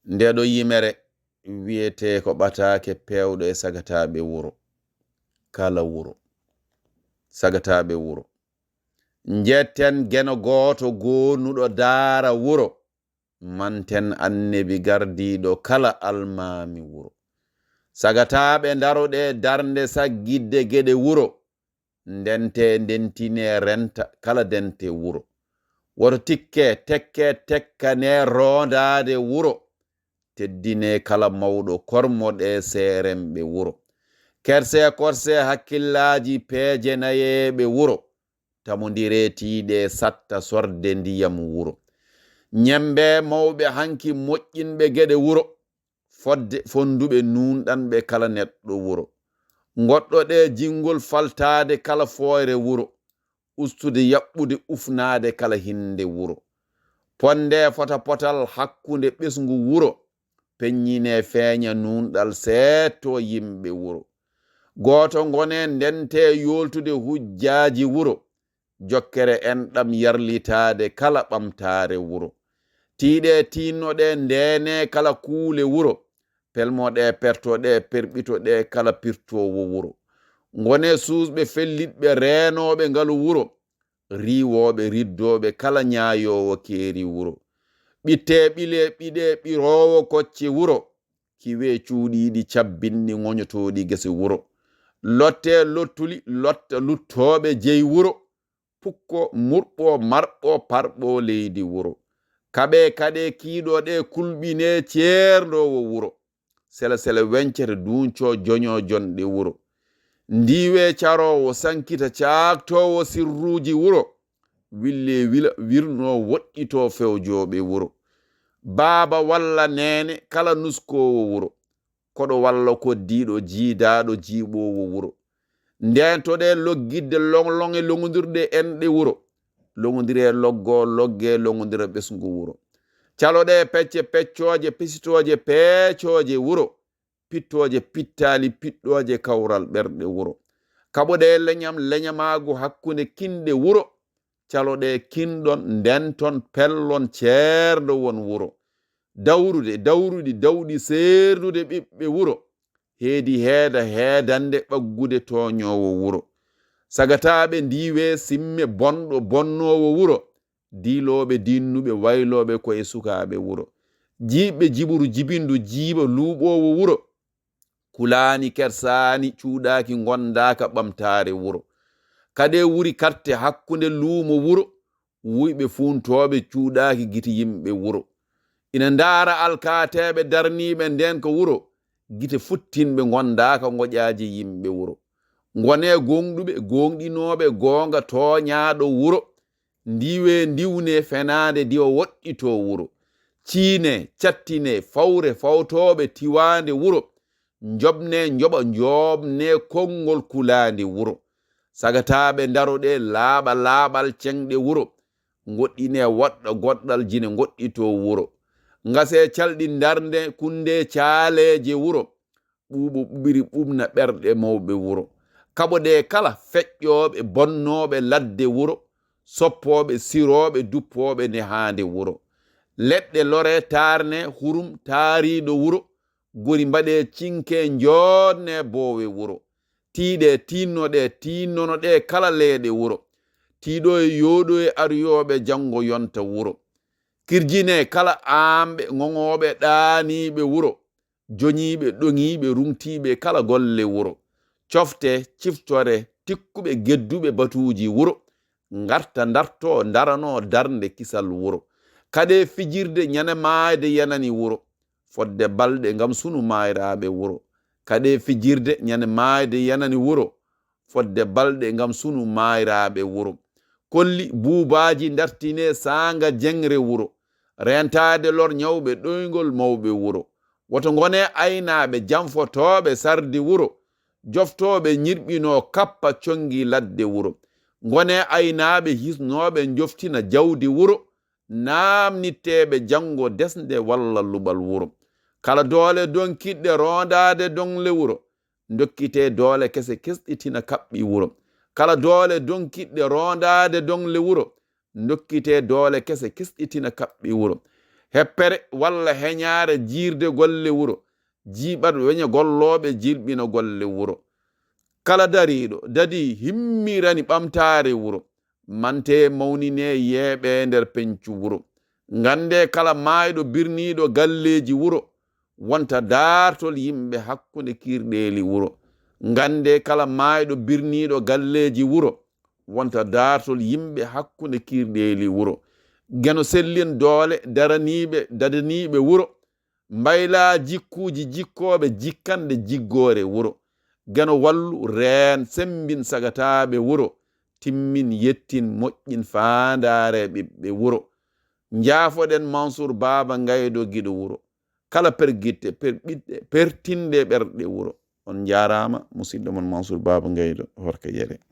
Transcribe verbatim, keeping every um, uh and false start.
Nde ɗo yimere wiyetee ko ɓataake peewɗo e sagataaɓe wuro. Kala wuro. Sagataaɓe wuro. Njetten geno gooto goonuɗo daara wuro. Manten annebi gardiiɗo kala almaami wuro. Sagataaɓe ndaroɗee darnde saggitde geɗe wuro. Ndentee ndentinee renta kala dente wuro. Woto tikkee tekkee tekkanee roondaade wuro. Teddinee kala mawɗo kormoɗee seeremɓe wuro. Kersee korsee hakkillaaji peejenayeeɓe wuro. Tamondiree tiiɗee satta sorde ndiyam wuro. Ñemmbee mawɓe hanki moƴƴinɓe geɗe wuro. Fodde fonnduɓe nuunɗanɓe kala neɗɗo wuro. Ngoɗɗoɗee jingol faltaade kala fooyre wuro. Ustude yaɓɓude ufnaade kala hinnde wuro. Ponndee fota potal hakkunde ɓesngu wuro. Peññinee feeña nuunɗal seettoo yimɓe wuro. Gooto ngonee ndentee yooltude hujjaaji wuro. Jokkere enɗam yarlitaade kala ɓamtaare wuro. Tiiɗee tiinnoɗee ndeenee kala kuule wuro. Pelmoɗee pertoɗee perɓitoɗee kala pirtoowo wuro. Ngonee suusɓe fellitɓe reenooɓe ngalu wuro. Riiwooɓe riddooɓe kala ñaayoowo keeri wuro. Ɓittee ɓilee ɓiɗee ɓiroowo kocce wuro. Kiwee cuuɗiiɗi cabbinɗi ŋoñotooɗi gese wuro. Lottee lottuli lotta luttooɓe jeyi wuro. Pukko murɓo marɓo parɓo leydi wuro. Kaɓee kaɗee kiiɗoɗee kulɓinee ceerndoowo wuro. Sele sele weñcete duuñcoo joñoo jonɗe wuro. Ndiiwee caroowo sankita caaktoowo sirruuji wuro. Willee wila wirnoo woɗɗitoo fewjooɓe wuro. Baaba walla neene kala nuskoowo wuro. Koɗo walla koddiiɗo jiidaaɗo jiiɓoowo wuro. Ndeentoɗee loggidde loŋloŋe loŋondirɗe enɗe wuro. Loŋondiree loggoo loggee loŋondira ɓesngu wuro. Caloɗee pecce peccooje pisitooje peecooje wuro. Pittooje pittaali piɗɗooje kawral ɓerɗe wuro. Kaɓoɗee leñam leñamaagu hakkunde kinɗe wuro. Caloɗee kinɗon ndenton pellon ceerdo won wuro. Dawrude dawruɗi dawɗi seerdude ɓiɓɓe wuro. Heedi heeda heedande ɓaggude tooñoowo wuro. Sagataaɓe ndiiwee simme bonɗo bonnoowo wuro. Diilooɓe dinnuɓe waylooɓe koye sukaaɓe wuro. Jiiɓɓe jiburu jibindu jiiba luuɓoowo wuro. Kulaani kersaani cuuɗaaki ngondaaka ɓamtaare wuro. Kaɗee wuri katte hakkunde luumo wuro. Wuyɓe fuuntooɓe cuuɗaaki gite yimɓe wuro. Ina ndaara alkaateeɓe darniiɓe ndeen ko wuro. Gite futtinɓe ngondaaka ngoƴaaji yimɓe wuro. Ngonee gooŋɗuɓe gooŋɗinooɓe goonga tooñaaɗo wuro. Ndiwee ndiwnee fenaande diwa woɗɗitoo wuro. Ciinee cattinee fawre fawtooɓe tiwaande wuro. Njoɓnee njoɓa njoɓnee konngol kulaandi wuro. Sagataaɓe ndaroɗee laaɓa laaɓal ceŋɗe wuro. Ngoɗɗinee woɗɗa goɗɗal jine ngoɗɗitoo wuro. Ngasee calɗi ndarnde kunndee caaleeje wuro. Ɓuuɓo ɓuɓiri ɓuuɓna ɓerɗe mawɓe wuro. Kaɓoɗee kala feƴƴooɓe bonnooɓe ladde wuro. Soppooɓe sirooɓe duppooɓe nehaande wuro. Leɗɗe loree taarnee hurum taariiɗo wuro. Gori mbaɗee cinke njoodnee boowe wuro. Tiiɗee tiinnoɗee tiinnonoɗee kala leeɗe wuro. Tiiɗoye yooɗoye ariyooɓe janngo yonta wuro. Kirjinee kala aamɓe ŋoŋooɓe ɗaaniiɓe wuro. Joñiiɓe ɗoŋiiɓe ruŋtiiɓe kala golle wuro. Cofte ciftore tikkuɓe gedduɓe batuuji wuro. Ngarta ndartoo ndaranoo darnde kisal wuro. Kaɗee fijirde ñande maayde yanani wuro. Fodde balɗe ngam sunu maayraaɓe wuro. Kaɗee fijirde ñande maayde yanani wuro. Fodde balɗe ngam sunu maayraaɓe wuro. Kolli buubaaji ndartinee saanga jeŋre wuro. Reentaade lor ñawɓe ɗoyngol mawɓe wuro. Woto ngonee aynaaɓe janfotooɓe sardi wuro. Joftooɓe ñirɓinoo kappa coŋngi ladde wuro. Ngonee aynaaɓe hisnooɓe njoftina jawdi wuro. Naamnitteeɓe janngo desnde walla luɓal wuro. Kala doole doŋkiɗɗe roondaade doŋle wuro. Ndokkitee doole kese kesɗitina kaɓɓi wuro. Kala doole doŋkiɗɗe roondaade doŋle wuro. Ndokkitee doole kese kesɗitina kaɓɓi wuro. Heppere walla heñaare jiirde golle wuro, jiiɓat weña gollooɓe jilɓina golle wuro. Kala dariiɗo dadi himmirani ɓamtaare wuro, mante mawnine yeeɓe nder peñcu wuro. Ngannde kala maayɗo birniiɗo galleeji wuro, wonta daartol yimɓe hakkunde kiirɗeeli wuro. Ngannde kala maayɗo birniiɗo galleeji wuro, wonta daartol yimɓe hakkunde kiirɗeeli wuro. Geno sellin doole daraniiɓe dadaniiɓe wuro. Mbaylaa jikkuuji jikkooɓe jikkanɗe jiggoore wuro. Geno wallu reen semmbin sagataaɓe wuro. Timmin yettin moƴƴin faandaare ɓiɓɓe wuro. Njaafoɗen Mansour Baaba Ngaydo giɗo wuro. Kala pergitte perɓiɗɗe pertinɗe ɓerɗe wuro. On njaaraama, musidɗo mon Mansour Baaba Ngaydo, Horka Yere.